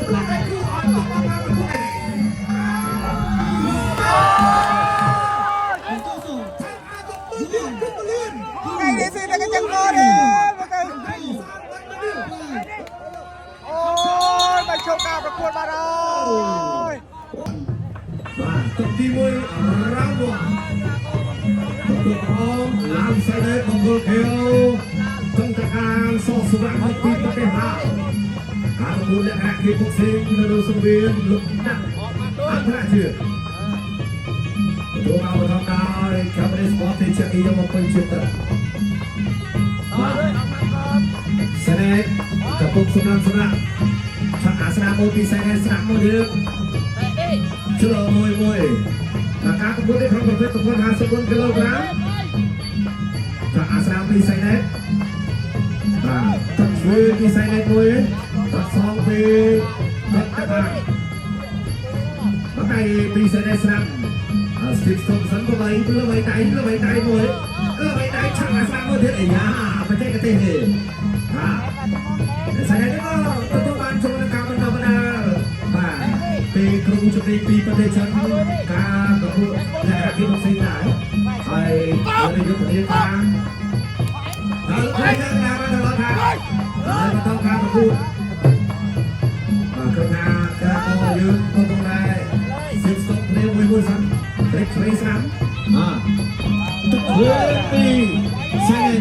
ទទួលដៃគូឲ្យបងប្អូនមកប្រកួត ថ្ងៃនេះស៊ីតែកញ្ចឹងកទេមើលទៅអូយមកជោគការប្រកួតបាត់ហើយ បាទទឹកទី1រ៉ាវ៉ាទទួលអមឡានសៃដេបង្គោលខៀវចង្តកានសោះស្វាងមកពីប្រទេសឡាវការប្រកួតលក្ខណៈគេពុកសេងនៅលើសង្វៀនលំដាប់អន្តរជាតិទទួលមកបន្តដោយ Cabinet Sport ទីជាយកមកពេញជាតិទឹកបាទសេនេកំពុងសម្រាប់សម្រាប់ឆាក់អាសនៈមួយពីសេនេស្នាក់មួយទៀត ជ្រើមួយមួយដល់ការប្រកួតនេះក្នុងប្រភេទទម្ងន់54គីឡូក្រាមចាក់អាស្រាមពីសៃណេតបាទទឹកឆ្វេងពីសៃណេតមួយបាត់សងពីបាត់តាបាត់ដៃពីសៃណេតស្រាំស្ទីបស្តុំសិនក៏បីល្បីដៃល្បីដៃមួយល្បីដៃឆាក់អាស្រាមមួយទៀតអាយ៉ាបច្ចេកទេសទេបាទសៃណេតក៏ទទួលបានចូលនឹងការបណ្ដុះបណ្ដាលបាទពីគ្រូជំនាញពីប្រទេសចិនការប្រកួតលក្ខណៈគេមកស៊ីដែរហើយនៅយុទ្ធនាការដល់ពេលណាបានដល់ថាហើយបន្តការប្រកួតបាទគឺថាការកយើងកំពុងតែស៊ើបស្ទប់គ្នាមួយមួយសិនព្រេកឆ្វេងស្ដាំបាទទឹកធ្វើពីសែន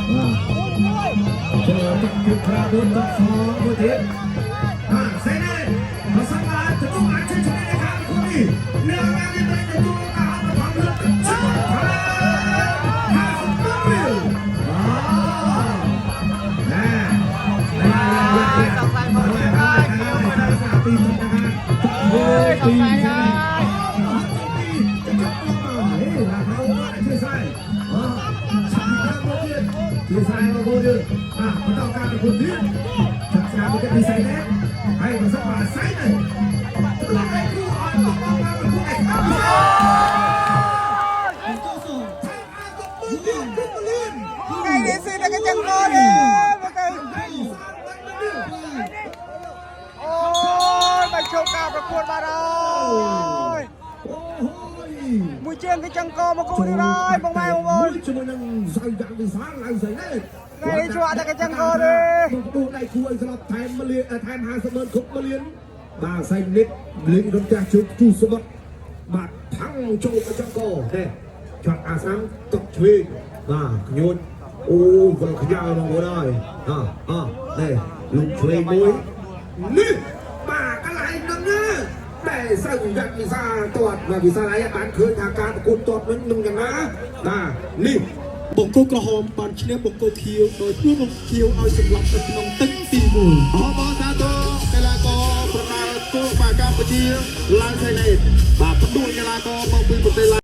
បាទចូលទឹកគឺប្រាដួនទឹកសងមួយទៀតបាទសែនហើយបើសិនមកទទួលអាចជឿឈ្នះในការប្រកួតនេះអ្នកណានេះត្រូវទទួលការអបអរលើកទឹកចិត្ត50រៀលអូណែ សង្ស័យមកទៀតហើយ ពីទុកណា សង្ស័យហើយ ជាស្រ័យមកបងយើងបាទបន្តការប្រកួតទៀតចាក់ស្រាមកពីសៃណែហើយបើសិនមកសៃណែទទួលដៃគូឲ្យបងប្អូនមកប្រកួតឯអ ថ្ងៃនេះស៊ីតែកញ្ចឹងកទេមើលទៅអូយមកជោគការប្រកួតបាត់ហើយ អូហូយ មួយជាងកញ្ចឹងកមកគូទៀតហើយបងម៉ែបងប្អូន ជាមួយនឹងសៃយ៉ាងវិសាលឡើងសៃណែ ថ្ងៃនេះជួតែកញ្ចឹងកទេ ទូដៃគូឲ្យស្លាប់ថែម1លានថែម50ម៉ឺនគ្រប់1លានបាទសៃនិតលេងរំចាស់ជើងទូសមុទ្របាទផាំងចូលកញ្ចឹងកទេចាត់អាសាំតុកឆ្វេងបាទខ្ញូចអូវល់ខ្ញើបងប្អូនអើយអអនេះលុកឆ្វេងមួយនេះបាទកន្លែងហ្នឹងណាតែសៅយៈវិសាលទាត់បាទវិសាលឯងបានឃើញថាការប្រកួតទាត់នឹងនឹងយ៉ាងណាបាទនេះ បង្គោលក្រហមបានឈ្នះបង្គោលខៀវដោយព្រួយបង្គោលខៀវឲ្យសម្លាប់នៅក្នុងទឹកទី1 អបអរសាទរកីឡាករប្រដាល់គោលបាកម្ពុជាឡើងសៃណេតបាទផ្ដួលកីឡាករមកពីប្រទេសឡា